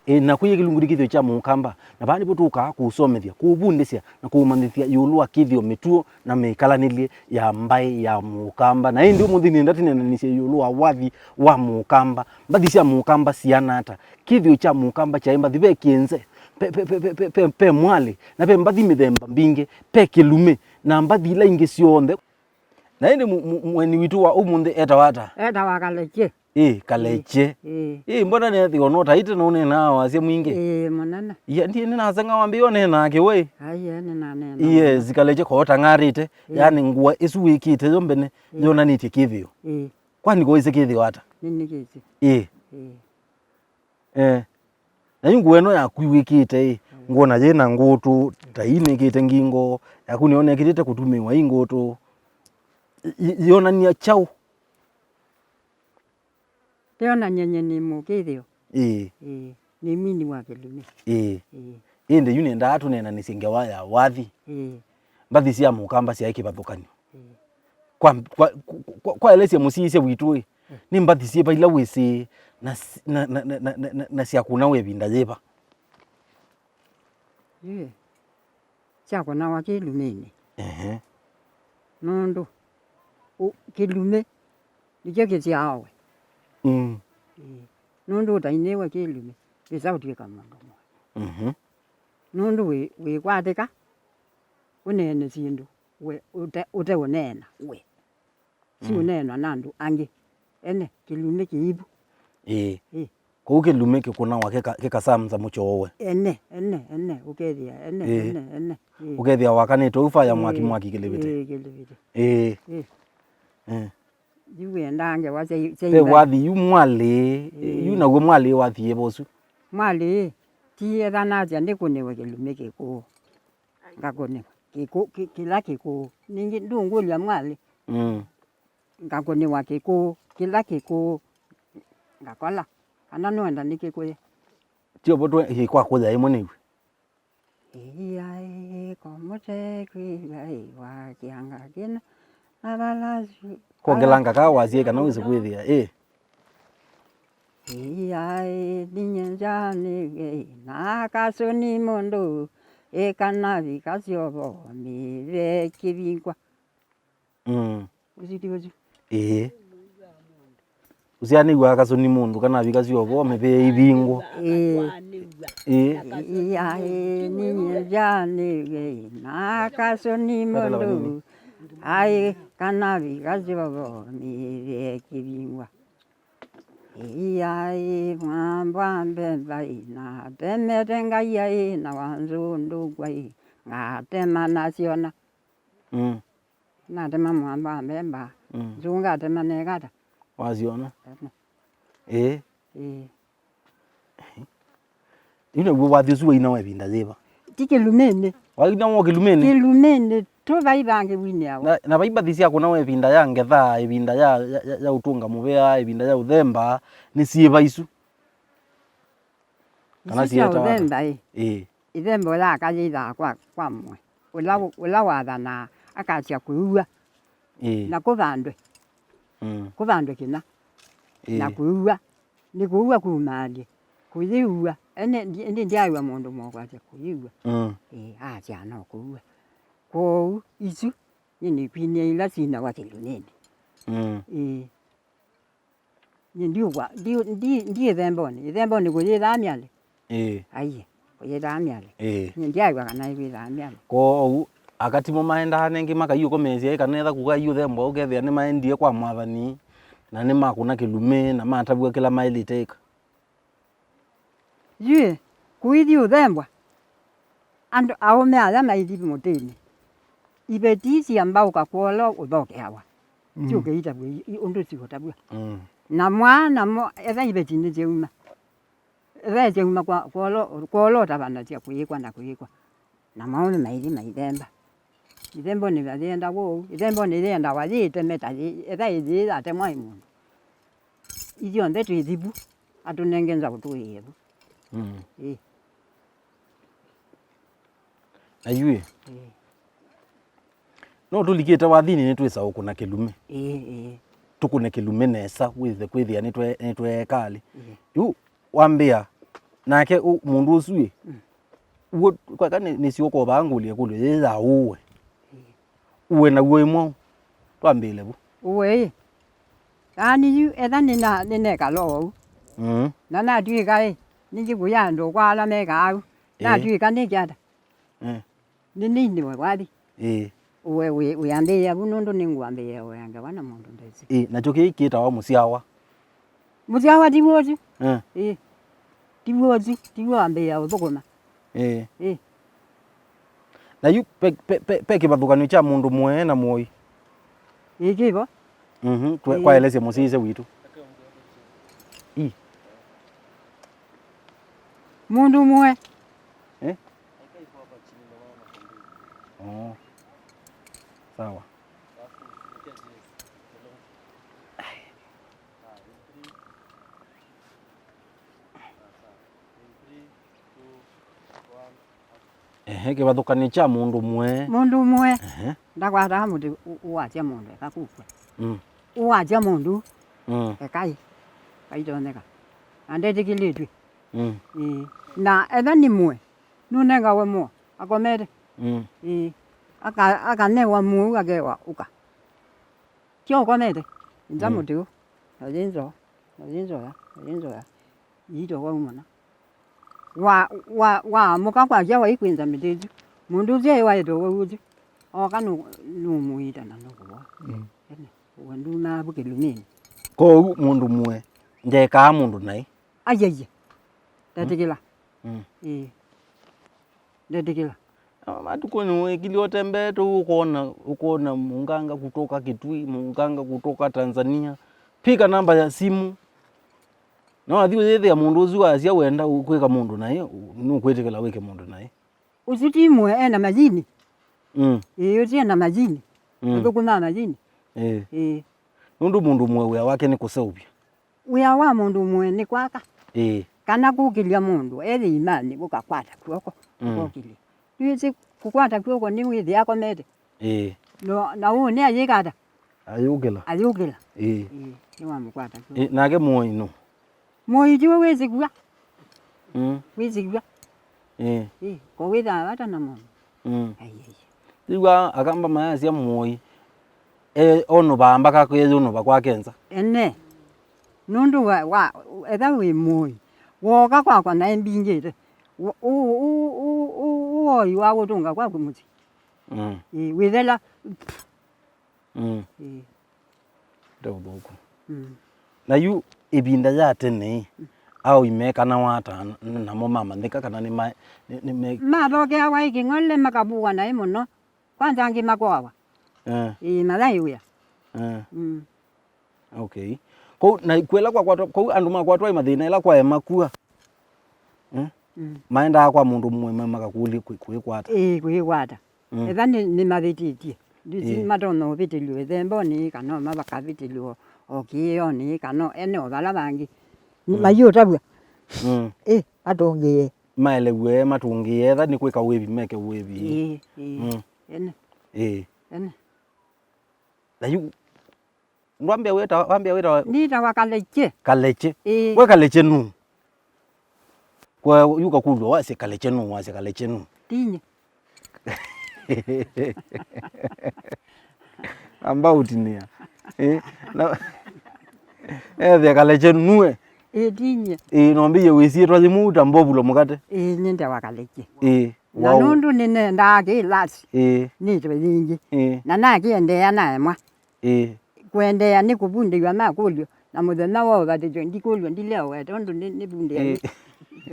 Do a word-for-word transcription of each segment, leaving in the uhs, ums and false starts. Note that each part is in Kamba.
Ĩ, na kwĩ kĩlungu nĩ kĩthĩo kya Mũkamba, na vaa nĩvo tũkaa kũũsomethya, kũũvundĩsya, na kũũmanyĩthya ĩũlũ wa kĩthĩo, mĩtuo, na mĩkalanĩlye ya mbaĩ ya Mũkamba. Na ĩndĩ ũmũnthĩ nĩenda tũneenanĩsye ĩũlũ wa wathi wa Mũkamba. Mbathi sya Mũkamba siana ata? Kĩthĩo kya Mũkamba kyaĩ mbathi, ve kĩnze, ve, ve mwalĩ, na ve mbathi mĩthemba mbingĩ, ve kĩlumĩ, na mbathi ila ingĩ syonthe. Na ĩndĩ mu-, mu-, mũeni witũ wa ũmũnthĩ etawa ata? Etawa Kalekye. Ĩ, Kalekye. Ĩ. Ĩ, mbona nethĩwa no taite nũneenaa wasya mwingĩ? Ĩ, mũnene. Ia, ndiĩ nĩnaseng'a wambĩĩa ũneenaa kĩwe. Aiye, nĩnaneenaa. Yes, Kalekye koo tang'arĩte. Ĩ. Yani ngũa ĩsu wĩkĩte yo mbene, ĩ, yonanĩtye kĩthĩo. Ĩ. Kwani kũĩsĩ kĩthĩo ata? Nĩnĩkĩsĩ. Ĩ. Ĩ. Eh. Na yu ngũa ĩno yaku wĩkĩte ĩ, ngwona yĩ na ngũtũ, ta ii nĩkĩte ngingo, yaku nĩyo nekĩlĩte kũtumĩwa ii ngũtũ. Ĩ-, ĩ-, yonany'a kyaũ? Yonany'a nyie nĩ mũkĩthĩo. Ĩĩ. Ĩĩ, nĩ mwini wa kĩlumĩ. Ĩĩ. Ĩĩ. Ĩndĩ yu nĩendaa tũneenanĩsye ngewa ya wathi. Ĩĩ. Mbathi sya Mũkamba syaĩ kĩvathũkany'o. Ĩĩ. Kwa, kwa, kwa, kwa elesya mũsyaĩĩsya witũ ĩ, nĩ mbathi syĩva ila wĩsĩ na s-, na, na syakũnawa ĩvinda yĩva? Ĩĩ. Syakũnawa kĩlumĩnĩ. Ehe. Nũndũ ũ-, kĩlumĩ nĩkyo kĩsyaowe. Mm. Ĩĩ. Nũndũ ũtainĩwe kĩlumĩ, wĩsa ũtw'ĩka mũndũ mũĩ. Mhm. Nũndũ wĩ, wĩkwatĩka, ũneene syĩndũ, we, ũte, ũteũneena, we. Siũneenwa na andũ angĩ. Ene, kĩlumĩ kĩivu. Ĩĩ. Ĩĩ. Kũu kĩlumĩ kĩkũnawa kĩka-, kĩkasamza mũchoowe. Ene, ene, ene, ũkethĩa, ene, ĩĩ, ene, ene. Ĩĩ. Ũkethĩa wakanĩte ũu faya mwaki, ĩĩ, mwaki kĩlĩvĩte. Ĩĩ, kĩlĩvĩte. Ĩĩ. Ĩĩ. Ĩĩ. Yu wĩendaa ngewa sya, sya ve imbaĩ. Wathi yu mwalĩ, ĩĩ, yu naw'o mwalĩ wathi ĩva ũsu? Mwalĩ, ti etha nasya ndĩkũnĩwe kĩlumĩ kĩkũũ. Ngakũnĩwa kĩkũ-, kĩ-, kĩla kĩkũũ. Ningĩ ndũngũlya mwalĩ. Mm. Ngakũnĩwa kĩkũũ, kĩla kĩkũũ. Ngakola kana nũenda nĩkĩkũye. Tiovo twe, ĩ, kwa kũya ĩmwe nĩw'e. Ĩiaĩ, ko mũtekwĩw'a ĩ wa kĩanga kĩna, na vala su-, kwongelanga kaa wasyaĩ kana wĩsĩ kwĩthĩa, ĩ. Ĩiaĩ, ninyie nzanĩw'e na kasũni mũndũ, ĩ kana vika syovo mĩve kĩvingwa. Mm. Ũsu ti ũsu. Ĩĩ. Ũsyaanĩw'a kasũni mũndũ kana vika syovo mĩve ĩvingwa. Ĩĩ. Ĩĩ. Ĩiaĩ, ninyie nzanĩw'e na kasũni mũndũ, aĩ kana vika syovo mĩve kĩvingwa. Ĩiaĩ, mwambwa mbemba ĩ, natemete Ngai aĩ, na wanzũndũkwa ĩ, ngatema nasyona. Mm. Natema mwambwa mbemba, mm, nzũngatema nekata. Wasyona? Ene. Ĩĩ. Ĩĩ. Yu naw'o wathi ũsu wainawa ĩvinda yĩva? Ti kĩlumĩnĩ. Wainawa o kĩlumĩnĩ? Kĩlumĩnĩ, tũ vai vangĩ winĩawa. Na, na vai mbathi sya kũnawa ĩvinda ya ngetha, ĩvinda ya, ya, ya, ya ũtũnga mũvea, ĩvinda ya ũthemba, nĩ syĩva isu? Kana isu sya syetawa ata? Ũthemba ĩ. Ĩĩ. Ĩthembo yaka yĩthaa kwa, kwa mwe. Ũla, ũla wathanaa akasya kũiw'a. Ĩĩ. Na kũvandwe. Mm. Kũvandwe kĩna. Ĩĩ. Na kũiw'a. Nĩ kũiw'a kumaalye. Kũyĩw'a. Ene ndi-, ĩndĩ ndyaiw'a mũndũ mokwasya kũyĩw'a. Mm. Ĩĩ, asya no kũiw'a. Kwoou isu, nyie nĩkwinie ila sinawa kĩlunĩnĩ. Mm. Ĩĩ. Nyie ndiũkwa, ndi, ndi, ndi ĩthembonĩ. Ĩthembonĩ kũyĩthaa myalĩ? Ĩĩ. Aiye, kũyĩthaa myalĩ. Ĩĩ. Nyie ndyaĩw'a kana ĩkwĩthaa myalĩ. Kwoou, aka timo maendaa nengĩ makaiũkomeesya ĩ kana etha kũka iũthembwa ũkethĩa nĩmaendie kwa mwathani, na nĩmakũna kĩlumĩ, na matavw'a kĩla maĩlĩte ĩka? Yu ĩ, kũithi ũthembwa, andũ aũme aya maithi mũtĩnĩ, iveti syambaũka kwolo ũthokeawa. Mm. Syũke itavw'a i-, i-, ũndũ siũtavw'a. Mm. Na mwana mo, etha iveti nĩsyauma. Etha syauma kwa, kwolo, kwolo ũtavanasya kũyĩkwa na kũyĩkwa. Na maũme maithi maithemba. Ithembonĩ yĩendawa ũu. Ithembonĩ yĩendawa yĩteme ta yĩ, etha ĩyĩ yatemwa ĩ mũndũ. Ithyonthe twĩ thivu, atũnenge nzaũ tũĩe vu. Mm. Ĩĩ. Na yu ĩ? Ĩĩ. No tũlikĩte wathinĩ nĩtwĩsa ũkũna kĩlumĩ. Ĩĩ, ĩĩ. Tũkũne kĩlumĩ nesa, wĩthe kwĩthĩa nĩtwe-, nĩtweekalĩ. Ĩĩ. Yu wambĩa, Nake ũ-, mũndũ ũsu ĩ, mm, ũo kweka nĩ, nĩsyo ũkovaa ngũlya ĩkũlyo yĩ ya ũwe. Ĩĩ. Ũwe naw'o ĩmwe twambĩĩle vu. Ũwe ĩ. Yaani yu etha nĩna-, nĩnekala ũu. Mm. Na natw'ĩka ĩ, nĩnjĩkũya andũ kwa ala mekaa au. Ĩĩ. Natw'ĩka nĩkĩ ata? Eh. Nĩ nini we wathi. Ĩĩ. Ũwe wĩ-, wĩambĩĩa vu nũndũ nĩngũambĩĩa ũea ngewa na mũndũ ndesĩ. Ĩĩ, nakyo kĩĩ kĩtawa mũsyawa. Mũsyawa ti w'o ũsu. Eh. Ĩĩ. Ti w'o ũsu, ti w'o wambĩĩa ũthũkũma. Ĩĩ. Ĩĩ. Na yu pe, pe, pe, pe kĩvathũkanyo kya mũndũ mũe na mũoi. Ĩĩ, kĩvo. Mhm, twe-, ĩĩ, kwaelesya mũsyaĩĩsya witũ. Ii. Mũndũ mũe. Eh? Oh. Sawa. Ehe, kĩvathũkanyo kya mũndũ mũe. Mũndũ mũe. Ehe. Ndakwataa mũtĩ ũ-, ũwasya mũndũ eka kũkw'a. Mm. Ũwasya mũndũ. Mm. Ekai. Kaitonyeka. Na ndetĩkĩlĩtw'e. Mm. Ĩĩ. Na etha nĩ mũe, nũnengawe mũo, akomete. Mm. Ĩĩ. Aka-, akanewa mũu akewa ũka. Tyo ũkomete. Nza, mm, mũtĩ ũ. Na yĩ nzoa, na yĩ nzoya, na yĩ nzoya. Iito wau mũno. Wa, wa, waamũka kwakya waikwĩnza mĩtĩ ĩsu. Mũndũ ũsu eĩ waĩte ũwau ũsu. Oka nũ-, nũmũita na nũkũvoa. Mm. Ene, ũwe ndumaa vu kĩlumĩnĩ. Kwoou mũndũ mũe ndekaa mũndũ naĩ. Aiaia. Ndetĩkĩla. Mm. Ĩĩ. Ndetĩkĩla. Na matukũ nĩ wĩkili ũtembeete ũu ũkona, ũkona mũnganga kutoka Kitui, mũnganga kutoka Tanzania. Pika namba ya simu. Na wathi ũyĩthĩa mũndũ ũsu wasya wenda kwĩka mũndũ naĩ, nũkwĩtĩkĩla wĩke mũndũ naĩ. Ũsu ti mũe ena majini. Mm. Ĩĩ, ũsu ena majini. Mm. Ũthũkũmaa majini. Ĩĩ. Ĩĩ. Nũndũ mũndũ mũe wĩa wake nĩ kũseũvya. Wĩa wa mũndũ mũe nĩ kwaka. Ĩĩ. Kana kũkĩlya mũndũ ethĩ imanĩ ũkakwata kw'oko, mm, ũkokĩlya. Ndwĩsĩ kũkwata kw'oko nĩ wĩthĩa akomete. Ĩĩ. No, na ũũ nĩ ayĩka ata? Ayũkĩla. Ayũkĩla. Ĩĩ. Ĩĩ, nĩwamũkwata kw'oko. Ĩĩ, nake mũoi nũ? Mũoi tiwe wĩsĩkw'a. Mm. Wĩsĩkw'a. Ĩĩ. Ĩĩ, ko wĩthaa vata na mũndũ. Mm. Ai, ai. Ĩw'a akamba mayasya mũoi, e, onũvaa mbaka kwĩyũnũva kwake nza. Ene. Nũndũ wa, wa, etha wĩ mũoi, wooka kwakwa naĩ mbingĩte, ũ-, ũ-, ũoi wa kũtũnga kwaku mũsyĩ. Mm. Ĩĩ, wĩthela. Mm. Ĩĩ. Nde ũthũku. Mm. Na yu ĩvinda ya tene-ĩ, mm, aoi mekanawa ata n-, namo mamanyĩka kana nĩ ma-, nĩ, nĩ me- Mathokeawa ĩ kĩng'ole makavũwa naĩ mũno. Kwanza angĩ makoawa. Eh. Ĩĩ, mayaĩ wĩa. Eh. Mm. Okay. Kũu, na kwĩla kwakwatwa, kũu andũ makwatwa ĩ mathĩna ĩla kwaema kua. Eh? Mm. Maendaa kwa mũndũ mũe ma-, makakũlya kwĩ-, kwĩkwata. Ĩĩ, kwĩkwata. Mm. Etha nĩ, nĩmavĩtĩtye. Ndisi, ĩĩ, matonya ũvĩtĩlw'a ĩthembonĩ, kana o makavĩtĩlw'a o kĩĩonĩ, kana o ene o vala vangĩ. Mm. Maiũtavw'a. Mm. Ĩ, atũngĩe. Maelew'e, matũngĩe, etha nĩ kwĩka wĩvi, meke wĩvi. Ĩĩ, ĩĩ. Mm. Ene. Ĩĩ. Ene. Na yu, ndwambĩa wĩtawa, wambĩa wĩtawa? Nĩtawa Kalekye. Kalekye. Ĩĩ. We Kalekye nũ? Kwa yu ũkakũlw'a, wasye Kalekye nũ, wasye Kalekye nũ? Tinye. Amba ũtinĩa. Eh, na, ethĩa Kalekye nue. Ĩĩ, tinye. Ĩĩ, nombĩie wĩsyĩtwa yĩmwe uta mbovulo mũkate. Ĩĩ, nĩndewa Kalekye. Ĩĩ. Na wow, nũndũ nĩnendaa kĩlasi, ĩĩ, nĩtwe yĩngĩ. Ĩĩ. Na nakĩendeea naemwa. Ĩĩ. Kũendeea nĩ kũvundĩw'a makũlyo, na mũthenya wa ũvatĩsyo ndikũlw'a, ndilea ũwete, ũndũ nĩ, nĩvundĩe. Ĩĩ.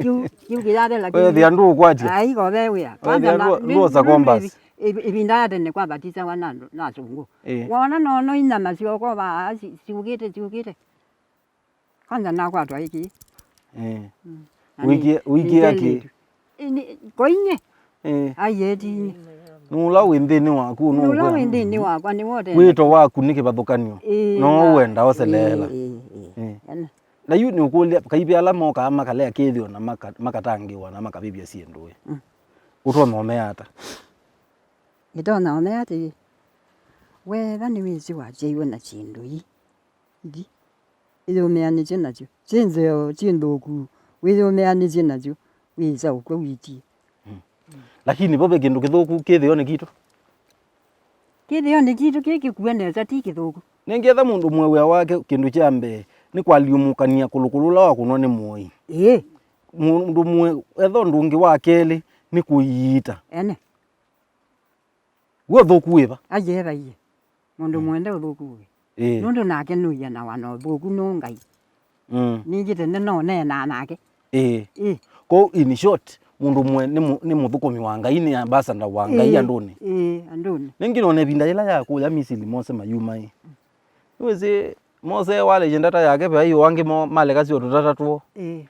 Kĩu, kĩu kĩyathela kĩu. Wethĩa ndũũkwatya. Ai, kove wĩa. Wethĩa kwanza na, ndũ-, nĩ, ndũosa nũndũ compass. Ĩvi-, ĩvi-, ĩvinda ya tene kwavatisawa na andũ, na asũngũ. Ĩĩ. Wona nono inyama syoko vaa, si-, siũkĩte, siũkĩte. Kwanza nakwatwa ĩkĩ. Eh. Mm. Na ũikie, nĩ, ũikie nĩ aki? Ndelĩtu. Ĩ, nĩ, koinye. Eh. Ai, etinye. Nũla wĩ nthĩnĩ waku, nũla wĩ nthĩnĩ wakwa, nĩ wote. Wĩto waku nĩ kĩvathũkanyo. Ĩĩ, no na wenda ũseleela. Ĩĩ, ĩĩ, ĩĩ. Eh. Ene. Na yu nĩ ũkũlya, kaivĩ ala mokaa makalea kĩthĩo na maka-, makatangĩwa na makavĩvya syĩndũ ĩ. Mm. Ũtonya ũmea ata? Nĩtonya ũmea atĩĩ, wetha nĩwĩsĩ wakyaiwe na syĩndũ ii. Ngi, ĩyũmĩanĩsye nasyo. Syĩ nzeo, syĩ nthũku, Wĩyũmĩanĩsye nasyo, wĩsa ũkw'a wĩtie. Lakini vo ve kĩndũ kĩthũku kĩthĩonĩ kitũ. Kĩthĩonĩ kitũ kĩ kĩkue nesa ti kĩthũku. Nĩngĩ etha mũndũ mũe wĩa wake, kĩndũ kya mbee nĩ kwalyũmũkany'a kũlũkũlũ ũla wakũnwa nĩ mũoi. Ĩĩ. Mũndũ mũe etha ũndũ ũngĩ wa kelĩ nĩ kũiita. Ene. W'o ũthũku wĩva? Aye, vaiye. Mũndũ Mm. mwende ũthũku wĩ. Ĩĩ. Nũndũ nake nũianawa na ũthũku nũ Ngai. Mm. Ningĩ tene no neenaa nake. Ĩĩ. Ĩĩ. Kwoou, in short, mũndũ mwe nĩ mũ-, nĩ mũthũkũmi wa Ngai, nĩ ambassador wa Ngai Ĩĩ. andũnĩ. Ĩĩ, andũnĩ. Ningĩ nona ĩvinda yĩla ya kũya Misili Mose mayuma ĩ. Nĩwĩsĩ Mose walesye ndata yake, ve aio angĩ mo-, malekasya o tũtata twoo. Ĩĩ.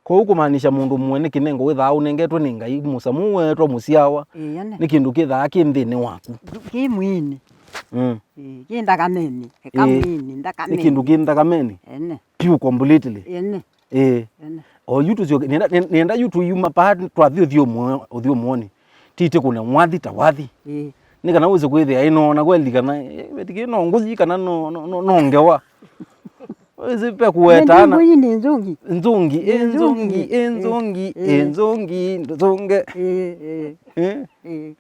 Kwoou kũmaanisha mũndũ mũe nĩ kĩnengo wĩthaa ũnengetwe nĩ Ngai, mũsamũ weetwa mũsyawa, Ĩĩ, ene. nĩ kĩndũ kĩthaa kĩ nthĩnĩ waku. Kĩ mwĩĩnĩ. Mm. Ĩĩ, kĩ nthakamenĩ. Eka Ĩĩ. mwĩĩnĩ, Nĩ nthakamenĩ. kĩndũ kĩ nthakamenĩ. Ene. Piũ completely. Ene. Ĩĩ. Ene. O yu tũsyoke, nĩenda, nĩ-, nĩenda yu tũyuma paa twathi ũthyũmũ-, ũthyũmũonĩ. Titĩ kũne wathi ta wathi. Ĩĩ. Nĩ kana wĩse kwĩthĩa ĩnoona kweli kana, eh, vetikĩ no ngũthi kana no, no, no, no ngewa. Ĩsĩ ve kũwetana. Nĩ ngũi nĩ nzũngi. Nzũngi, ĩ Nĩ nzũngi, nzũngi. ĩ nzũngi, Ĩ, ĩ ĩ. nzũngi, nzũnge. Ĩ, ĩ. Ĩ? Ĩ.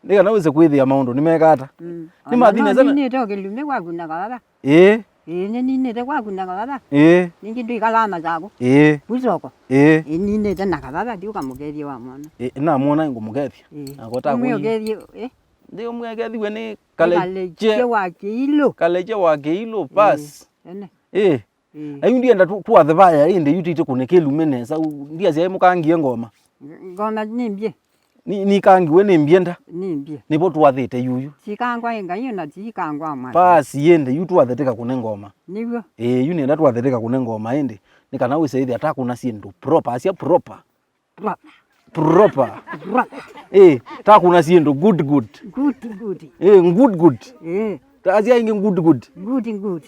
Nĩ kana wĩse kwĩthĩa maũndũ nĩmeka ata. Mm. Nĩ Ona mathi no nesa na ninĩte o kĩlumĩ kwaku na kavava. Ĩ. Ĩ, nĩ ninĩte kwaku na kavava. Ĩ. Ningĩ ndwĩkalaa Masakũ. Ĩ. Busoko. Ĩ. Ĩ, ninĩte na kavava, thiĩ ũkamũkethie wa mwana. Ĩ, namwona ngũmũkethia. Ĩ. Nakota Ũmwe kũi. ũkethie, ĩ? Ndio mwekethiwe nĩ Kalekye. Kalekye wa Kĩilũ. Kalekye wa Kĩilũ, bas. Ĩ, ene. Ĩ. Ĩ. Ayu ndienda tu-, tuathe vaya, ĩndĩ yu titĩ kũne kĩlume nesa. U-, ndiasya ĩ mũkangie ngoma. Ngoma nĩ mbyĩ. Ni, nikangiwe nĩ mbyenda. Nĩ mbyĩ. Nĩvo twathĩte yuyu. Sikangwa ĩ Ngai na sikangwa mwana. Bas, ĩndĩ yu twathetĩka kũne ngoma. Nĩw'o. Ĩ, yu nĩenda twathetĩka kũne ngoma, ĩndĩ nĩ kana wĩse ĩthĩa takũna syĩndũ proper, asya proper. Proper. Proper. Proper. Eh, takũna syĩndũ good, good. Good, good. Eh, good, good. Eh. Tasya ĩngĩ good, good. Good, good.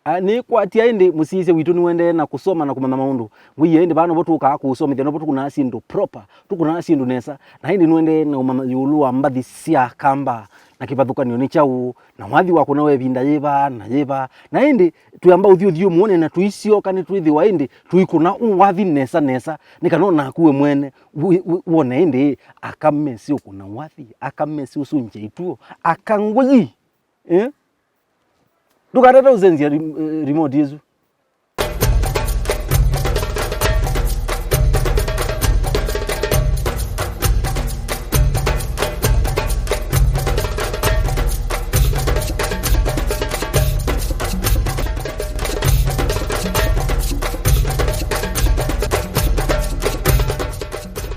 Ah, nĩkwatia ĩndĩ mũsyaĩĩsya witũ nĩwendee na kũsoma na kũmanya maũndũ. Ngwĩie ĩndĩ vaa novo tũkaa kũsomethya, novo tũkũnaa syĩndũ proper, tũkũnaa syĩndũ nesa. Na ĩndĩ nĩwendee na ũmanya ĩũlũ wa mbathi sya Kamba na kĩvathũkany'o nĩ kyaũ, na wathi wakũnawa ĩvinda yĩva na yĩva. Na ĩndĩ twĩamba ũthi ũthyũmũonĩ na tũisyoka nĩtwĩthĩwa ĩndĩ tũikũna ũ wathi nesa nesa, nĩ kana o naku we mwene wĩ-, wĩ-, wone ĩndĩ aka mesĩ ũkũna wathi, aka mesĩ ũsũngya ituo, aka ngũyi. Eh? Ndũkatate ũsenzya rim-, eh, remote ĩsu.